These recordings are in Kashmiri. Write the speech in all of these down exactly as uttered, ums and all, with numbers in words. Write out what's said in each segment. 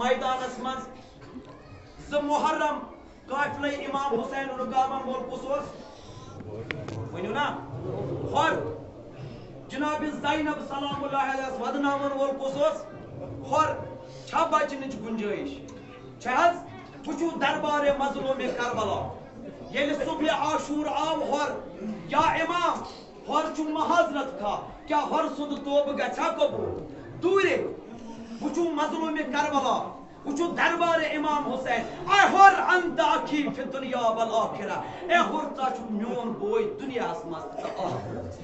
میدانس منٛز زٕ محرم قافلے امام حسین رکاون وول کُس اوس؟ ؤنِو نا۔ ہور جناب زینب سلام اللہ علیہس ودناون وول کُس اوس؟ ہور چھا بچنٕچ گنجٲیش؟ چھا حظ؟ وٕچھِو دربار مظلوم کربلا، ییٚلہِ صبح عاشور آو ہور، یا امام، ہور چھُ معذرت خواہ، کیا ہور سُنٛد توبہٕ گژھا قبول؟ دوٗرے۔ وٕچھِو مظلوم کربلا، وٕچھِو دربار امام حسین۔ اے ہور انت اخی فی الدنیا والآخرہ، اے ہور ژٕ چھُکھ میون بوے دُنیاہس منٛز تہٕ ٲخرتس منٛز۔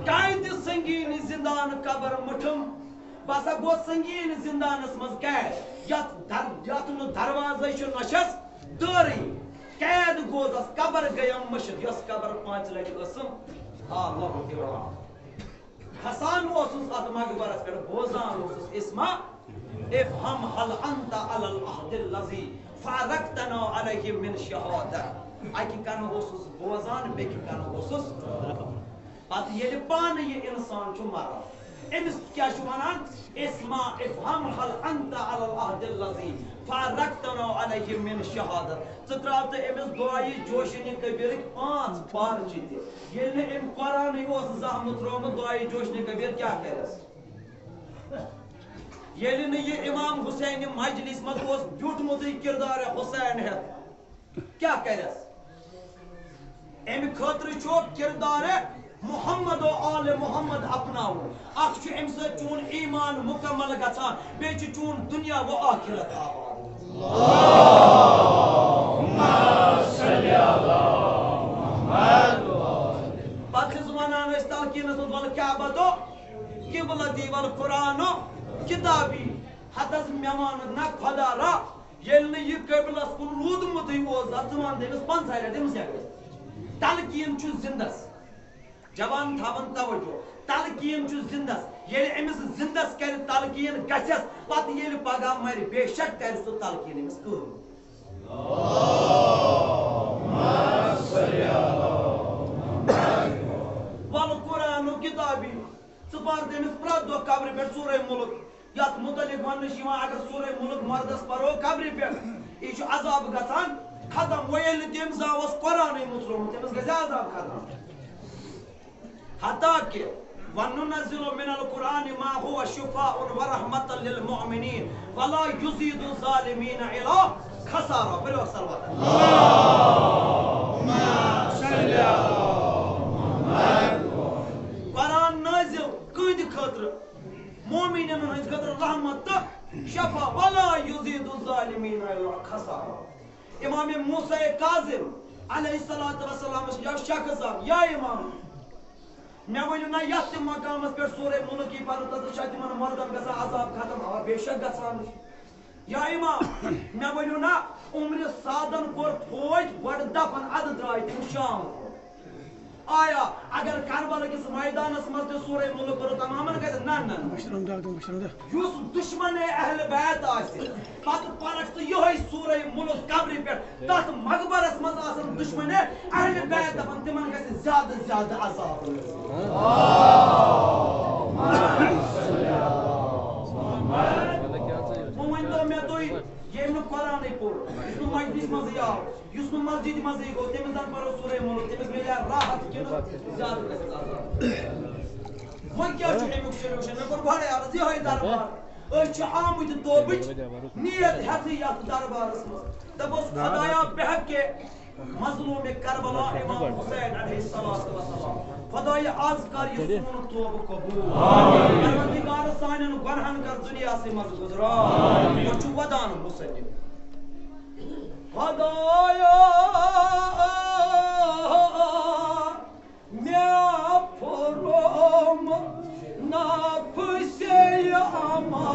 کَتہِ سنگین زندان قبر مٹھم، بہٕ ہسا گوس سنگین زندانس منٛز قید، یتھ در-، یتھ نہٕ دروازے چھُ، نہ چھس دٲرٕے۔ قید گوس، قبر گٔیم مٔشِتھ، یۄس قبر پانٛژِ لٹہِ ٲسٕم، آ، لۄکُٹ تہِ وَنان۔ کھسان اوسُس اتھ مقبرس پٮ۪ٹھ، بوزان اوسُس، اسمع، افہم هل انت علی العہد الذی فارقتنا علیہ من شہادہ۔ اکہِ کنہٕ اوسُس بوزان، بیٚکہِ کنہٕ اوسُس۔ پتہٕ ییٚلہِ پانہٕ یہِ انسان چھُ مران، أمِس کیٛاہ چھُ وَنان؟ اسمع، افہم هل انت علی العہد الذی فارقتنا علیہ من شہادہ۔ ژٕ ترٛاو تہٕ أمِس دعایہِ جوشنِ کبیرٕکۍ پانٛژھ پارچہِ تہِ۔ ییٚلہِ نہٕ أمۍ قرآنٕے اوس زانٛہہ مُژرومُت، دعایہِ جوشنِ کبیر کیٛاہ کرٮ۪س؟ ییٚلہِ نہٕ یہِ امام حسینہِ مجلس منٛز اوس بیوٗٹھمُتٕے کردار حسین ہٮ۪تھ، کیٛاہ کرٮ۪س؟ امہِ خٲطرٕ چھُ کردار محمد و آل محمد اپناوُن۔ اکھ چھُ امہِ سۭتۍ چون ایمان مکمل گژھان، بیٚیہِ چھُ چون دنیا و آخرت آباد۔ پتہٕ چھِس ونان أسۍ تلقینس منٛز، "ول کعبہ تو قبلتی ول قرآن و کتابی"۔ ہتس مےٚ ووٚن نہ خۄدا را، ییٚلہِ نہٕ یہِ قبلس کُن روٗدمُتٕے اوس، زِ ژٕ وَن تٔمِس پنٛژاہ لٹہِ، أمِس کیٛاہ گژھِ؟ تلقین چھُ زِندس۔ جوان تھاوَن توجہ، تلقین چھُ زِندس۔ ییٚلہِ أمِس زِندس کرِ تلقین، گژھٮ۪س، پتہٕ ییٚلہِ پگاہ مرِ، بے شک کرِ سُہ تلقین أمِس کٲم۔ ول قرآن و کتابی، ژٕ پَر تٔمِس پرٛٮ۪تھ دۄہ قبرِ پٮ۪ٹھ سورہ ملک۔ یتھ متعلق وننہٕ چھُ یِوان، اگر سورہ ملک مردس پرو قبرِ پٮ۪ٹھ، یہِ چھُ عذاب گژھان ختم۔ وۄنۍ ییٚلہِ نہٕ تٔمۍ زانٛہہ اوس قرآنٕے مُژرومُت، تٔمِس گژھِ عذاب ختم۔ حتیٰ کہ وننزل من القرآن ما هو شفاء ورحمة للمؤمنين ولا يزيد الظالمين إلا خسارا۔ پٔرِو اکھ صلوات۔ قرآن نٲزِل کٕہٕنٛدِ خٲطرٕ مومنین ہٕنٛدِ خٲطرٕ رحمت تہٕ شفا، ولا یزید الظالمین الا خسارا۔ امام موسیٰ کاظم علیہ الصلوۃ والسلام یا شخص آو، یا امام، مےٚ ؤنِو نا، یتھ تہِ مقامس پٮ۪ٹھ سورہ ملک یی پرنہٕ، تتھ چھا تِمن مردن گژھان عذاب ختم؟ آ، بے شک گژھان۔ یا امام، مےٚ ؤنِو نا، عمرِ سعدن کوٚر فوج گۄڈٕ دفن، ادٕ درٛاے تِم شام کُن۔ آیا اگر کربلا کِس میدانس منٛز تہِ سورہ ملک پٔرِو، تمامن گژھِ؟ نہ، نہ، نہ۔ مشرم داغ، مشرم داغ۔ یُس دشمن اہل بیت آسہِ، پتہٕ پرکھ ژٕ یِہوٚے سورہ ملک قبرِ پٮ۪ٹھ، تتھ مقبرس منٛز آسن دشمن اہل بیت، دپان تِمن گژھِ زیادٕ زیادٕ عذاب۔ وۄنۍ ؤنۍ تو مےٚ تُہۍ، ییٚمۍ نہٕ قرآنٕے پوٚر، یُس نہٕ مجلس منٛزٕے آو، یُس نہٕ مسجد منٛزٕے گوٚو، تٔمِس زن پرو سورہ ملک، تٔمِس مِلیٛا راحت کِنہٕ زیادٕ گژھِ عذاب؟ وۄنۍ کیٛاہ چھُ اَمیُک solution؟ مےٚ کوٚر گۄڈَے عرض، یِہوٚے دربار۔ أسۍ چھِ آمٕتۍ توبٕچ نیت ہٮ۪تھٕے یَتھ دربارَس منٛز۔ دَپوس، خۄدایا، بے حقے مظلوم کربلا امام حسین علیہ الصلوۃ والسلام۔ خۄدایا، آز کر یہِ سون توبہٕ قبول۔ پروردگار، سانٮ۪ن گۄنہَن کر دُنیاہسٕے منٛز گُزران۔ وۄنۍ چھُ وَدان مُصنِف۔ خۄدایا، مےٚ پھُروم نفسے امان۔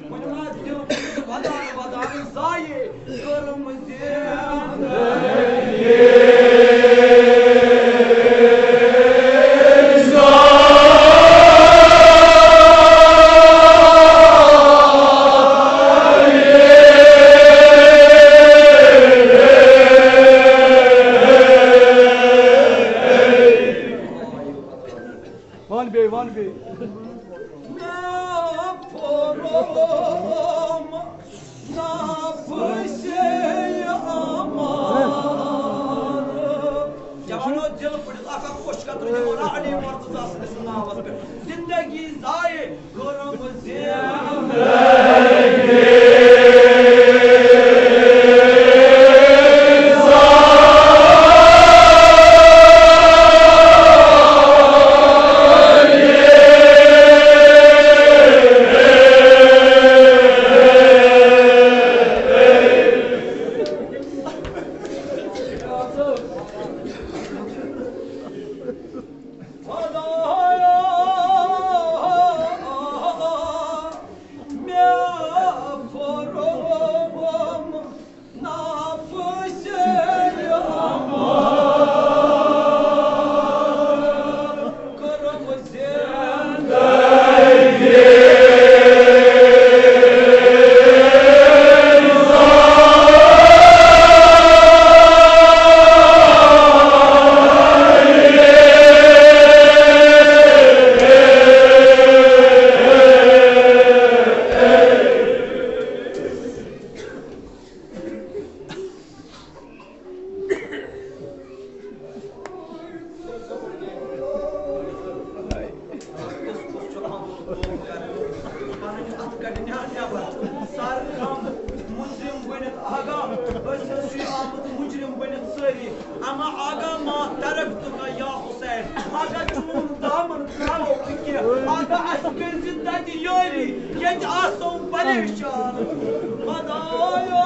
وۄنۍ ما دِل ودان ودان ضایع کٔرٕم زندگی۔ بیٚیہِ وَن بیٚیہِ۔ مےٚ پھوٚرُم نفسے امان۔ جوانو، دِل پھٔٹِتھ اکھ اکھ اوٚش قطرٕ دِمو نا علی مرتضیٰ سٕنٛدِس ناوَس پٮ۪ٹھ۔ زندگی ضایع کٔرٕم زندگی۔ خدایا، مےٚ پھوٚرُم نفسے امان، کٔرٕم زندگی۔ پنٕنۍ اَتھٕ کَڑِ نٮ۪بر۔ سر ہم مجرم بٔنِتھ آگاہ، أسۍ حظ چھِ آمٕتۍ مجرم بٔنِتھ سٲری۔ اما آگاہ ما ترک تُکا یا حسین، آگاہ چون دامن ترٛاوو بہٕ کینٛہہ، آگاہ اَسہِ کٔرۍ زِ تَتہِ یٲری، ییٚتہِ آسو پریشان۔ خدایا،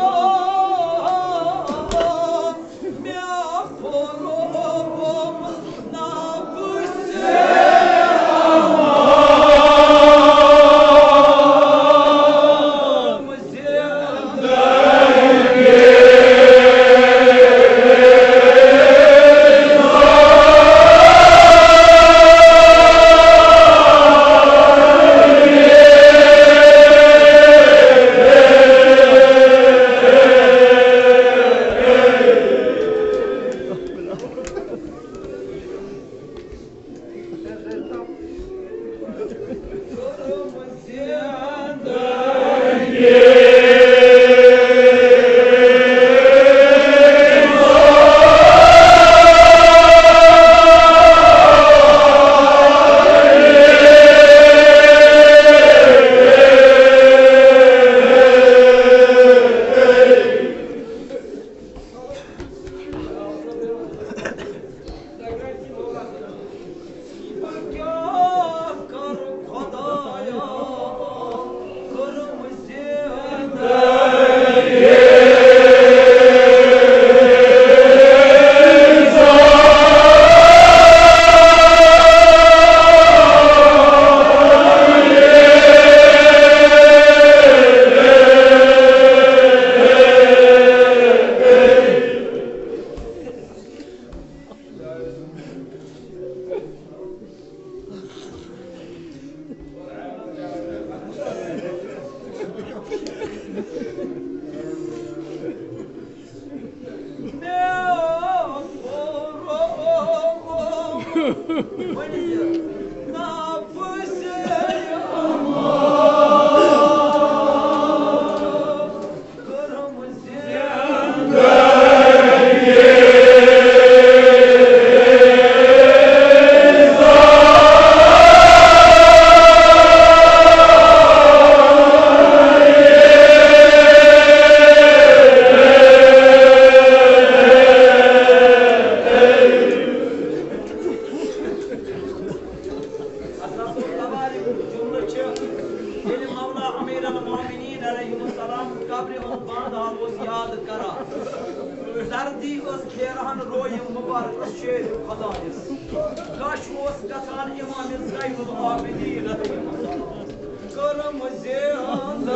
مےٚ پھوٚرُم نفسے امان۔ اَتھ رسول تبارک جملہٕ چھِ، ییٚلہِ مولا امیر المومنین علیہ السلام قبرِ ہُنٛد بانٛد حال اوس یاد کران۔ زردی ٲس پھیران رویہِ مبارکس شیرِ خدایس۔ کش اوس گژھان امام زین العابدین علیہ السلام۔ کٔرٕم زِندٕ۔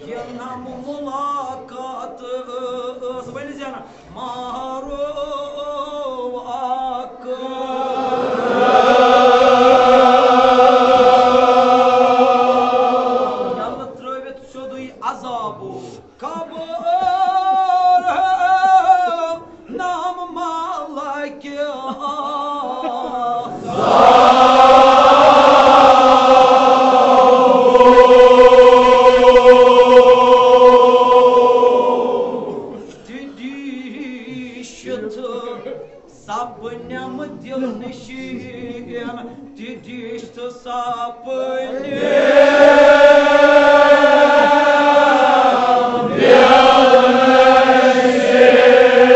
یہِ نم ملاقات ٲس، ؤنِو زینہ، مارو اکھ۔ یلہٕ ترٲوِتھ سیوٚدُے عذابو قبر، نام مالک۔ تہِ دِشتھ سپنم دل نشین، تہِ دِشتھ سپنم دل نشین۔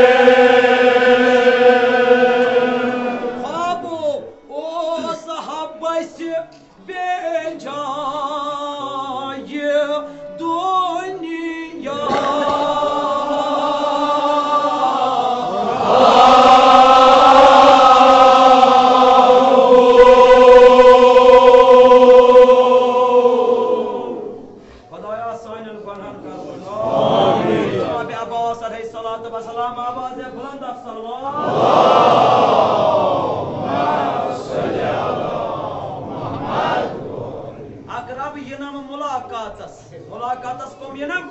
خوابو اوس حبس بے جایہِ دنیا۔ خدایا سانٮ۪ن گۄناہن کر غفار۔ جناب عباس علیہ الصلوۃ والسلام آواز بلند اکھ صلوات۔ اقرب یِنم ملاقاتس۔ ملاقاتس کم یِنم؟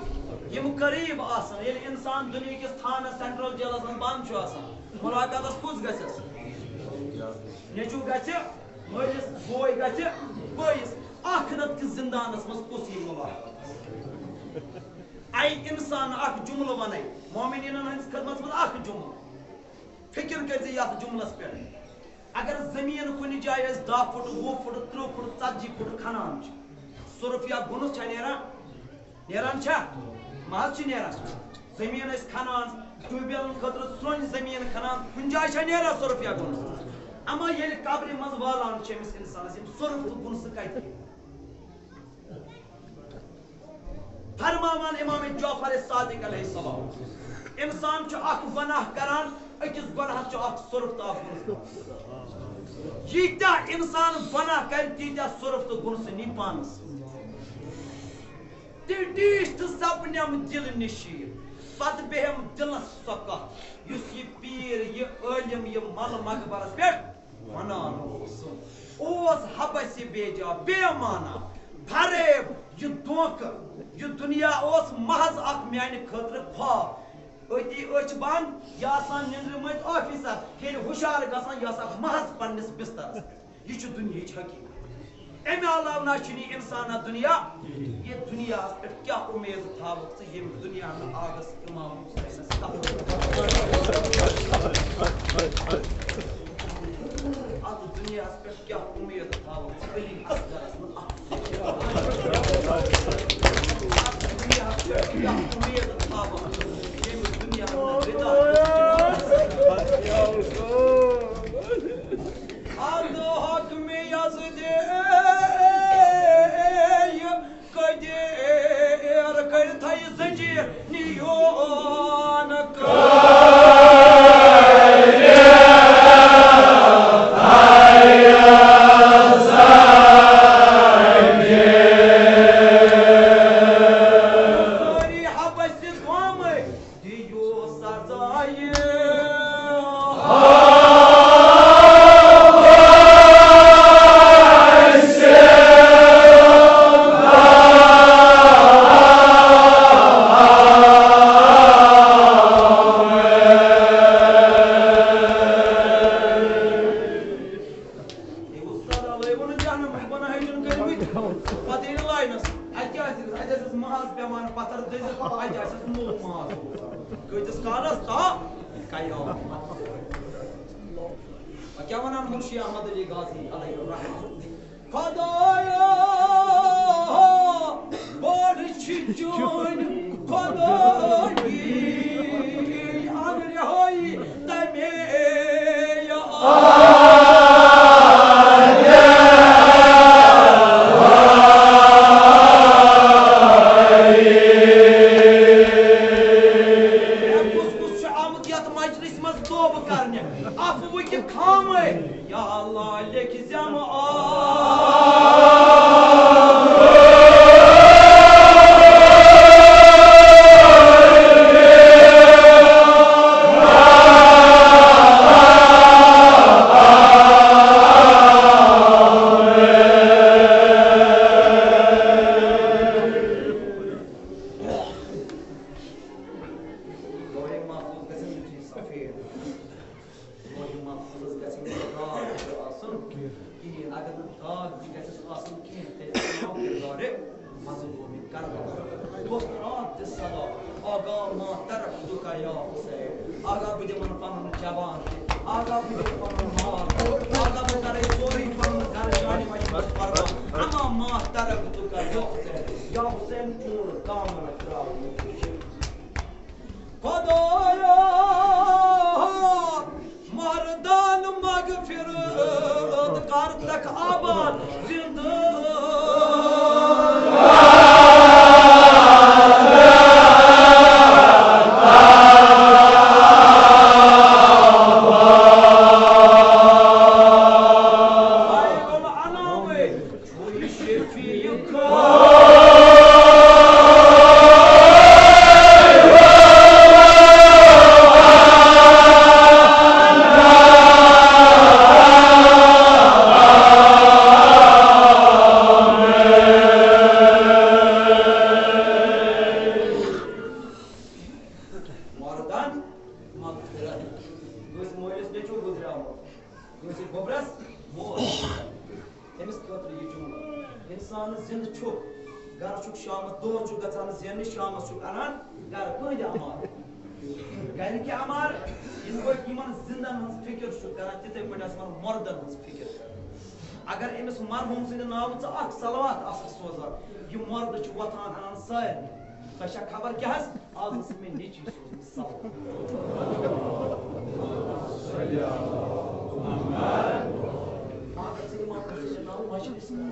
یِم قریب آسن۔ ییٚلہِ انسان دُنیہکِس تھانس، سینٹرل جیلس منٛز بند چھُ آسان، ملاقاتس کُس گژھس؟ نیٚچو گژھِ مٲلِس، بوے گژھِ بٲیِس۔ آخرت کِس زندانس منٛز کُس یی ملاقاتس؟ اے انسان، اکھ جملہٕ ونے، مومنینن ہٕنٛدِس خدمتس منٛز اکھ جملہٕ۔ فکر کٔرۍ زِ یتھ جملس پٮ۪ٹھ۔ اگر زٔمیٖن کُنہِ جایہِ أسۍ دَہ فُٹ، وُہ فُٹ، ترٕٛہ فُٹ، ژتجی فُٹ کھنان چھِ، سۄ رۄپیہِ گُنس چھا نیران؟ نیران چھا؟ مہ حظ چھِ نیران۔ زٔمیٖن أسۍ کھنان، ٹیوب ویلن خٲطرٕ سرٛونۍ زٔمیٖن کھنان، کُنہِ جایہِ چھا نیران سۄ رۄپیہِ گُنس؟ اما ییٚلہِ قبرِ منٛز والان چھِ أمِس انسانس، یِم سۄ رۄپیہِ گُنس کتہِ یِن؟ فرماوان امام جعفر صادق علیہ السلام، انسان چھُ اکھ گۄناہ کران، أکِس گۄناہس چھُ اکھ سۄرُپھ تہٕ اکھ گُنس۔ ییٖتیٛاہ انسان گۄناہ کرِ، تیٖتیٛاہ سۄرُپھ تہٕ گُنس نی پانس۔ تہٕ ڈیٖٹھ تہٕ سپنم دل نشین، پتہٕ بیہم دلس سۄ کتھ، یُس یہِ پیٖر، یہِ عٲلم، یہِ مل مقبرس پٮ۪ٹھ ونان اوس۔ اوس حبس یہِ بے جا، بے معنی، فریب، یہِ دھوکہٕ۔ یہِ دُنیا اوس محض اکھ میانہِ خٲطرٕ خواب۔ أتی أچھ بنٛد، یہِ آسان نِندرِ مٔنٛزۍ آفیسر، ییٚلہِ ہُشار گژھان، یہِ آسان محض پننِس بسترس پٮ۪ٹھ۔ یہِ چھُ دُنیہٕچ حقیٖقت۔ اَمہِ علاوٕ نہ چھُنہٕ یہِ اِنسانہ دُنیا، یہِ دُنیاہَس پٮ۪ٹھ کیٛاہ اُمید تھاوَکھ ژٕ، ییٚمہِ دُنیا نہٕ آغس اِمام حُسینَس کَتھ۔ اَتھ دُنیاہَس پٮ۪ٹھ کیٛاہ اُمید تھاوَکھ ژٕ علی اصغرَس منٛز اَتھ؟ اَتھ دُنیاہَس پٮ۪ٹھ کیٛاہ اُمید تھاوَکھ ژٕ، ییٚمہِ دُنیا نہٕ رِدا اَدٕ حکمِ یزدِ قدیر کٔرۍ تھٲے زنجیر نیون کٔرۍ۔ سٲری حبس گامٕکۍ دِیِو سزایہِ۔ ہے وۄستاد، اوے ووٚنُن جہنمٕکۍ گۄناہ ہیٚتِن کٔرمٕتۍ۔ پتہٕ ییٚلہِ لاینس، اتہِ کیٛاہ آسہِ؟ اتہِ آسٮ۪س محض پٮ۪وان پتھر دٔزِتھ، اتہِ آسٮ۪س نوٚو محض۔ کۭتِس کالس؟ تا قیامت۔ وۄنۍ کیٛاہ ونان مرشی احمد علی غازی علیہ الرحمہ؟ خدایا، بوٚڑ چھُ چون خدٲیی، اَن رِہٲیی تَمے آیہِ۔ کُس کُس چھُ آمُت یَتھ مجلسہِ منٛز توبہٕ کرنہِ؟ عفوٕکہِ خامَے۔ یا اللہ، لیکھِ زٮ۪م آ۔ صدا، آقا ما ترکتک یا حسین۔ آقا بہٕ دِمن پنُن جوان تہِ، آقا بہٕ دِمہٕ پنُن مال، آقا بہٕ کرے سورُے پنُن گرٕ چانہِ وجہ منٛز قربان۔ اما ما ترکتک یا حسین، یا حسین چون دامن تراو۔ خدایا، مردان مغفرت کر تک آباد زندہ۔ مردن مغفرت۔ کٲنٛسہِ مٲلِس نیٚچوٗ گُزریومُت، کٲنٛسہِ گوٚبرس مول۔ تٔمِس خٲطرٕ یہِ جملہٕ۔ اِنسان زِندٕ چھُ، گرٕ چھُکھ شامَس، دۄہَس چھُکھ گژھان زیننہِ، شامَس چھُکھ اَنان گرٕ۔ کٕہٕنٛدِ اَمار؟ گرِکہِ اَمار، یِتھ پٲٹھۍ یِمَن زِندَن ہٕنٛز فِکِر چھُ کران، تِتھَے پٲٹھۍ آسہِ یِمَن مردَن ہٕنٛز فِکِر کران۔ اگر أمِس مرحوٗم سٕنٛدِ ناوٕ ژٕ اَکھ صلوات آسَکھ سوزان، یہِ مردٕ چھُ وۄتھان اَنان سارنٕے۔ تۄہہِ چھا خبر کیٛاہ حظ؟ آز ٲس مےٚ نیٚچی سوزمٕژ سوال۔ اگر ژٕ اِمام حسینَس ناو مجلس کران،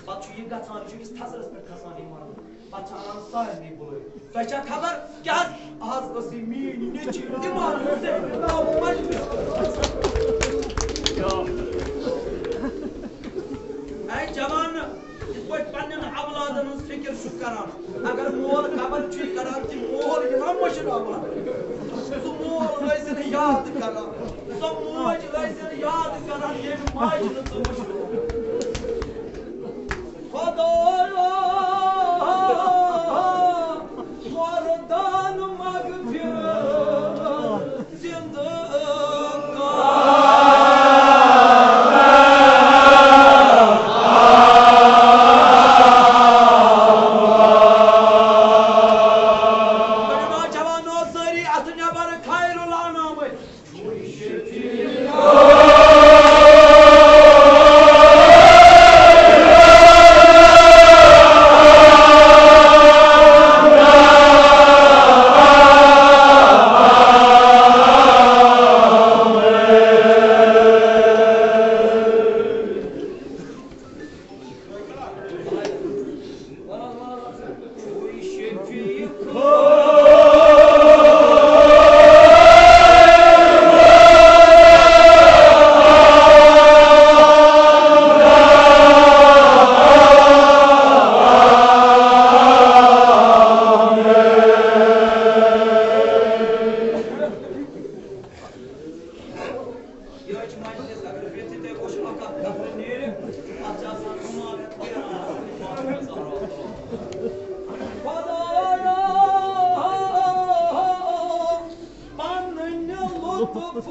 پتہٕ چھُ یہِ گژھان، یہِ چھُ أکِس تھزرَس پٮ۪ٹھ کھسان اِمام، پتہٕ چھِ اَنان سارنٕے بُلٲوِتھ۔ تۄہہِ چھا خبر کیٛاہ حظ؟ آز ٲس یہِ میٛٲنۍ نیٚچی اِمام حسین ناو مجلس کران۔ اے جوان، یِتھ پٲٹھۍ پننٮ۪ن اولادن ہٕنٛز فِکِر چھُکھ کران، اگر مول قبر چھُے کران، تہِ مول یِوان مٔشراوان۔ سُہ مول ٲسۍ زِ نہٕ یاد کران، سۄ موج ٲسۍ زِ نہٕ یاد کران، ییٚمہِ ماجہِ نہٕ ژٕ مٔشرو۔ خدایا، مردان مغفرت۔ جوانو، سٲری اَتھٕ نٮ۪بر، خیر الانام۔ یہِ حظ چھِ مجلس، اگر بیٚہتھٕے تۄہہِ وٕچھو اکھ اکھ نفر نیرِ، اَتھ چھِ آسان رُمال ہٮ۪تھ پھیران۔ خدایا، پنٕنۍ لطف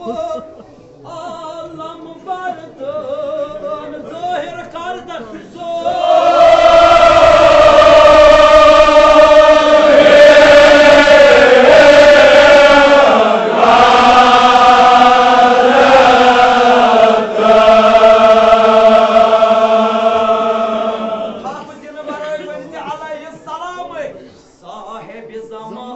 عالم بردٲر ظٲہر کردن۔ صاحب زمان۔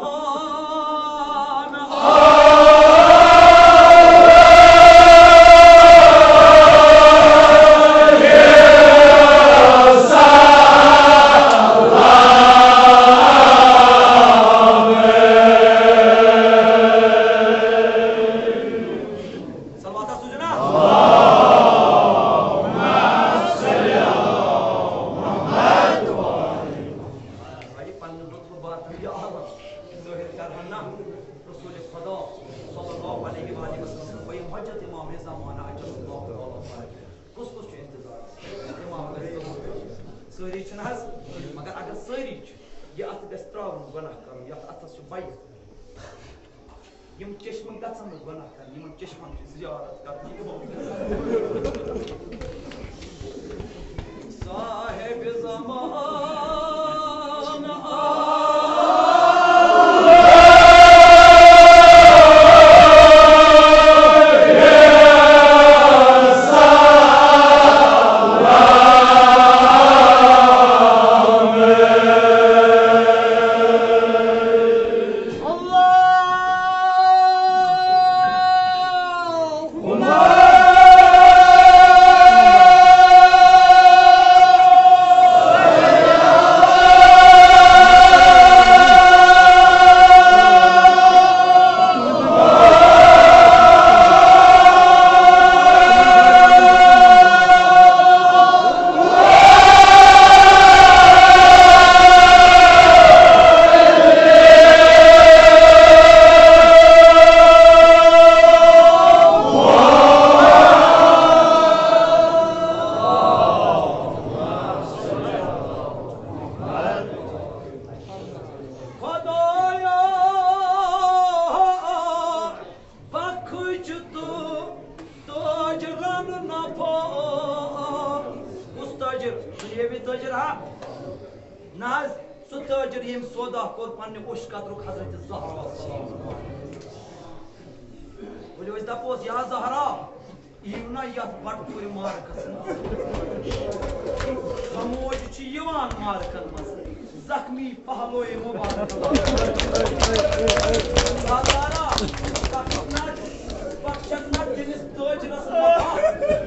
صلوات آسو جناب۔ بھائی، پننہِ لطف باطن یہِ عالم ظٲہر کرہن نا رسول خدا صلی اللہ علیہ وآلہ وسلم۔ بھائی، حجت امام رضا مانا عجل اللہ تعالیٰ فرجہ۔ کُس کُس چھُ انتظار؟ امام رضا۔ سٲری چھِنہٕ حظ؟ مگر اگر سٲری چھِ، یہِ اتھ گژھِ تراوُن گۄناہ کرُن، یتھ اتھس چھُ بیعت۔ یِم چشمہٕ گژھن نہٕ گۄناہ کرٕنۍ، یِمن چشمن چھِ زیارت کرٕنۍ۔ صاحب زمان آ ییٚمۍ سودا کوٚر پننہِ اوٚش قطرُک حضرت زہرا سلام۔ ؤلِو أسۍ دپوس، یا زہرا، یِیِو نا یتھ بٹہٕ پوٗرِ مارکس منٛز۔ خموج چھِ یِوان مارکن منٛز، زخمی پہلوے مبارک۔ زہرا، بخشن نہ، بخشن نہ تٔمِس تٲجرس نفع،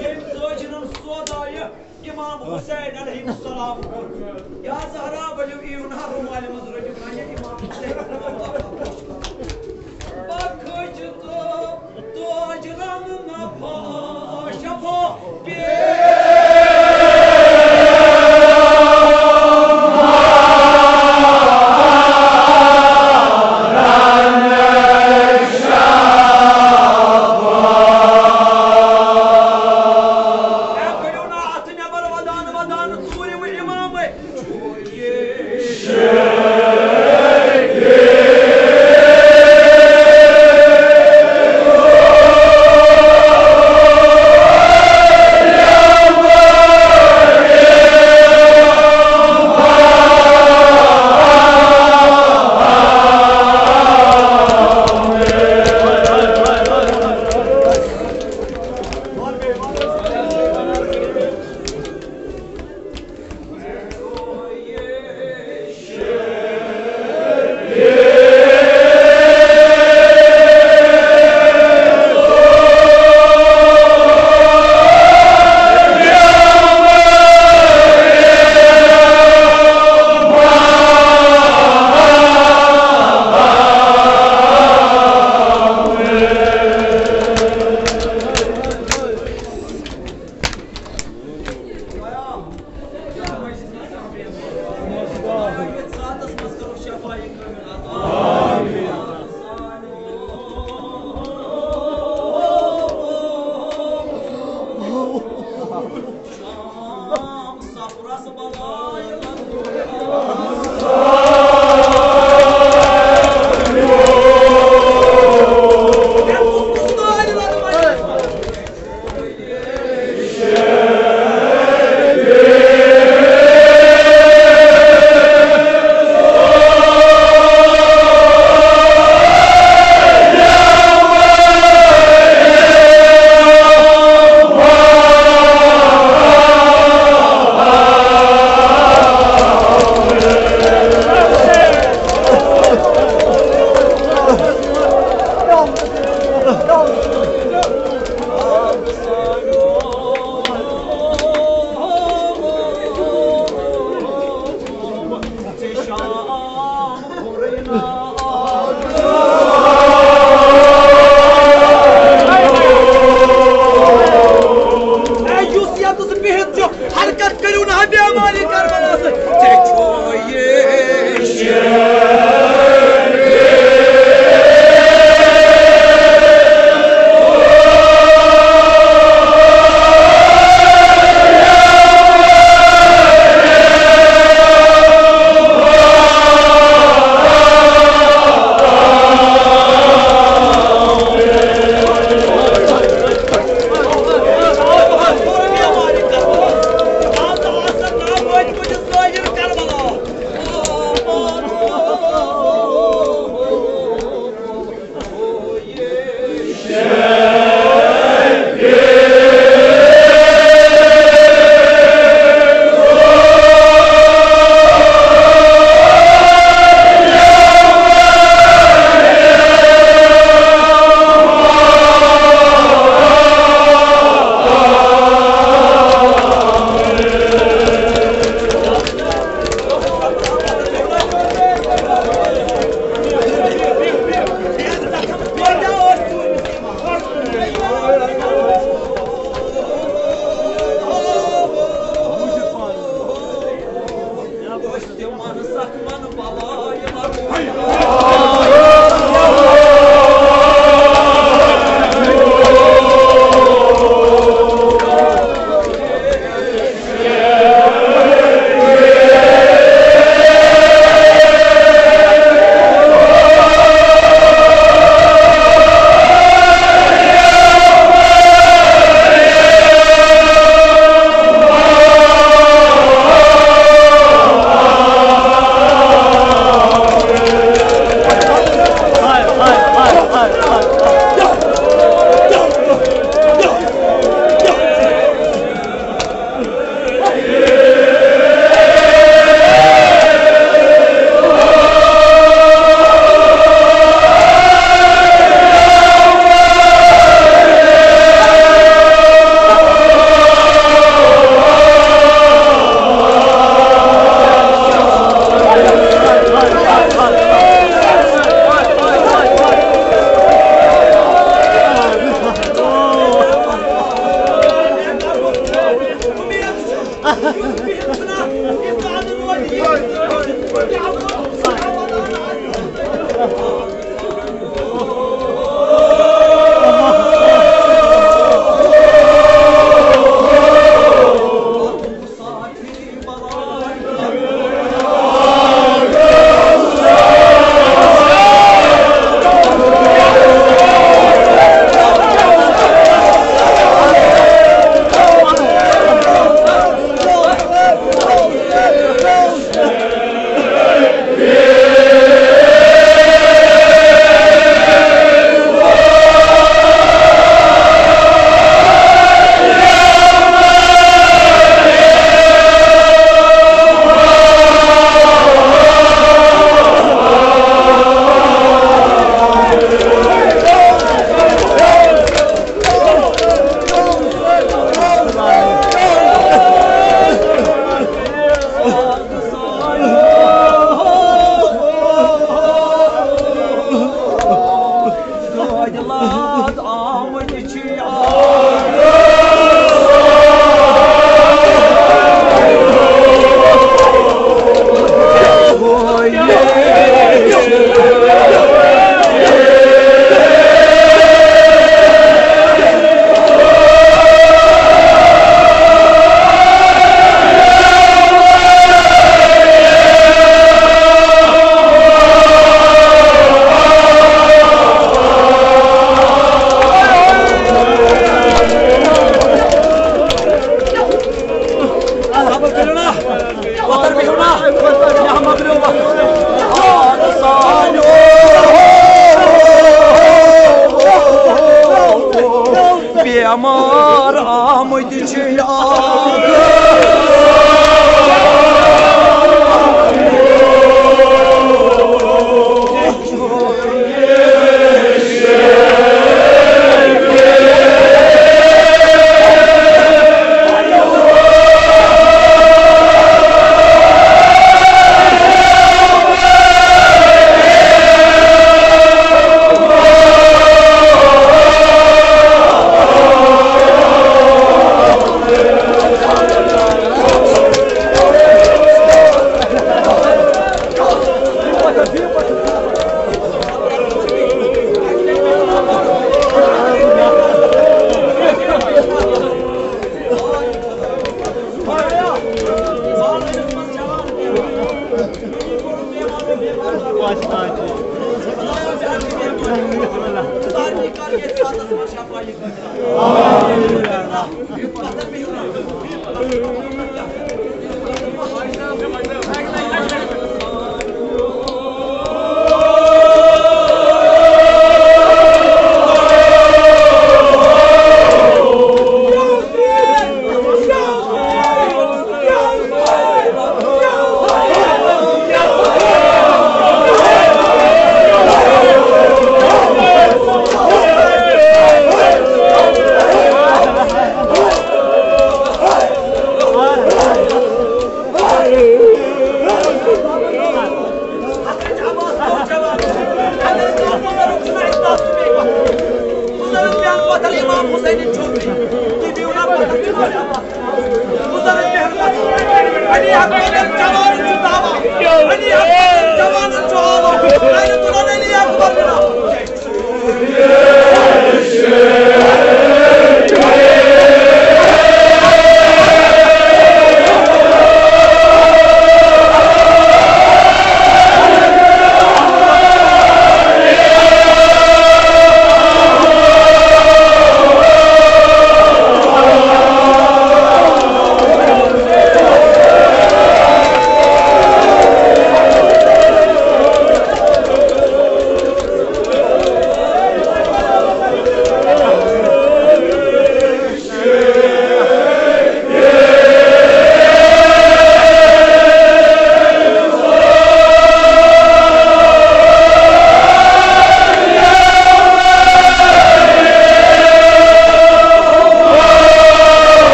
ییٚمۍ تٲجرن سودا یہِ امام حسین علیہ السلام کوٚر۔ یا زہرا، ؤلِو یِیِو نا رومالہِ منٛز رٔٹِو نا یہِ امام حسین۔ بخش تو تاج رم نفع شفا پی۔ اے، کٔڑِو نا اَتھٕ نٮ۪بر، ودان ودان ژوٗرِم امامے۔ اے، یُس ییٚتَس بِہِتھ چھُ، حرکت کٔرِو نہٕ، ہا بیمارِ کربلاہس۔ ژےٚ چھُ یہِ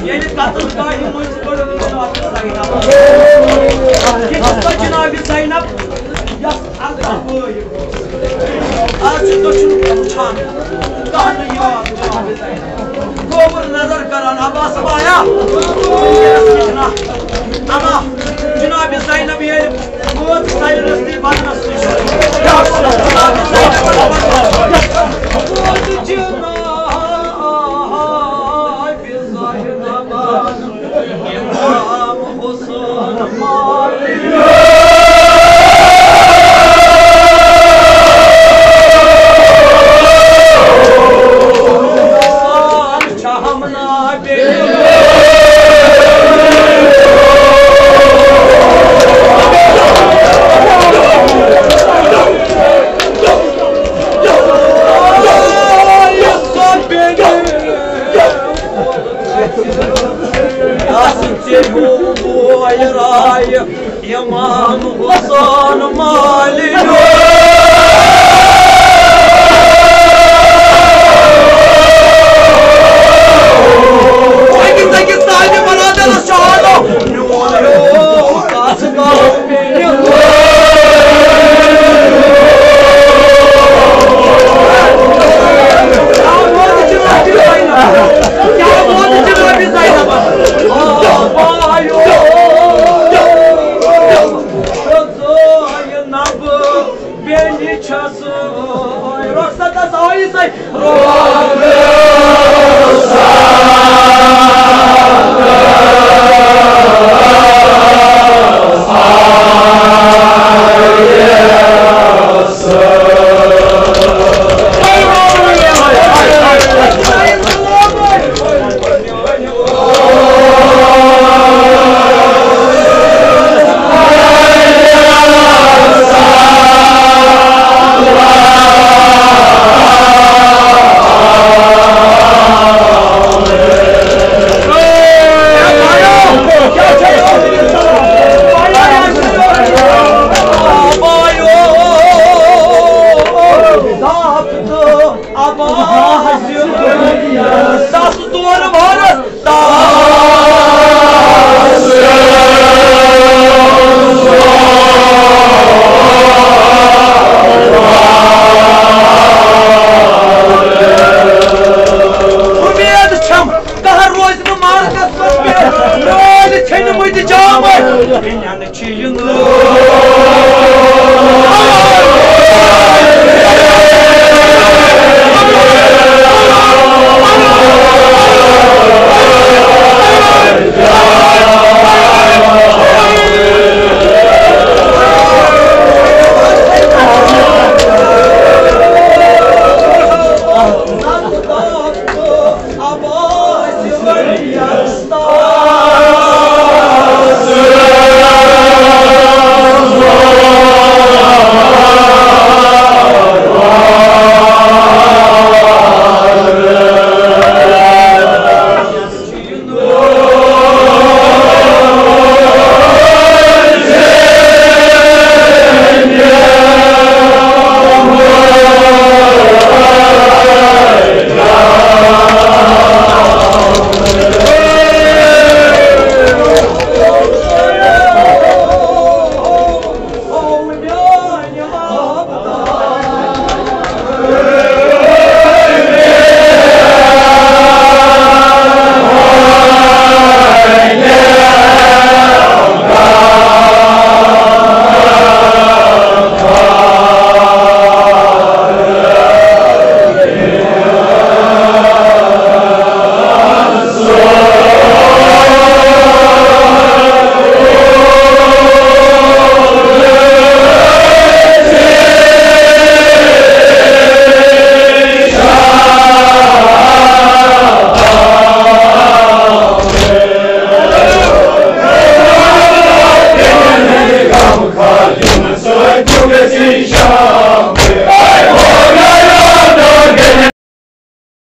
ییٚلہِ قتل گاہہِ منٛز گۄڈٕ وٕچھ زینب۔ یہِ چھِ سۄ جناب زینب، یۄس ارداہ وٲہِر۔ آز چھِ دٔچھُن وٕچھان، کانٛہہ نہٕ یِوان۔ گوبُر نظر کران، عباس بایا، وٕنکیٚنَس کِتھ نہ۔ اما جناب زینب ییٚلہِ وٲژ سایرس نِش بدنس نِش، جناب زینب ووت جناب زینب۔ آسہِ ژےٚ ہیوٗ بوے رایہِ، امام حسین مالِیو۔ أکِس أکِس طالبِ برادرس چھُ آلو، میون ہیوٗ کس گوٚو مےٚ یہِ؟ کیٛاہ ووت جنابِ زینب؟ کیٛاہ ووت جنابِ زینب؟ آ، آ، بیٚنٮ۪ن چھِ یُن لوٗر۔